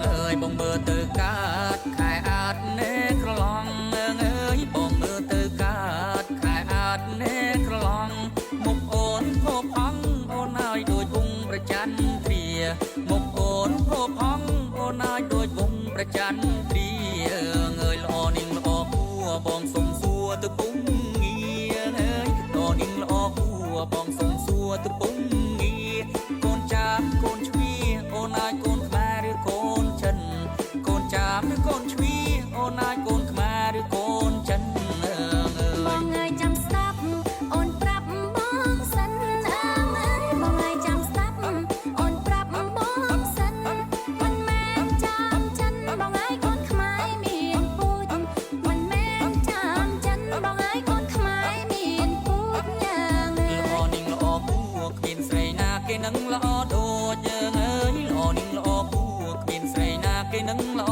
អើយបងមើលទៅកាត់ខែអាតណែក្រឡងអើយបងមើលទៅកាត់ខែអាតណែក្រឡងមុខអូនភោផង់អូនហើយដូចវងប្រច័នទ្រាមុខអូនភោផង់អូនហើយដូចវងប្រច័នទ្រាអើយល្អនាងល្អគួរបងសុំសួរទៅពុំងារអើយល្អនាងល្អគួរបងសុំសួរទៅពុំងារកូនចាមកូនឆ្វីអូនហើយកូនខ្មែរឬកូនចិនកូនចាមឬកូនឆ្វីអូនហើយកូនខ្មែរឬកូនចិនអើ ប យ ងអើយចាំស្ដាប់អូនប្រាប់បងសិនអើអើយបងអើយចាំស្ដាប់អូនប្រាប់បងសិនមិនមែនចាំចិនបងអើយកូនខ្មែរមានពូជមិនមែនចាំចិនបងអើយកូនខ្មែរមានពូជញ៉ាងអើ ល្អ យ នាងល្អគួរគ្មានស្រីណាគេនឹងល្អដូចយើងអើយល្អនាងល្អគួរគ្មានស្រីណាគេនឹងល្អ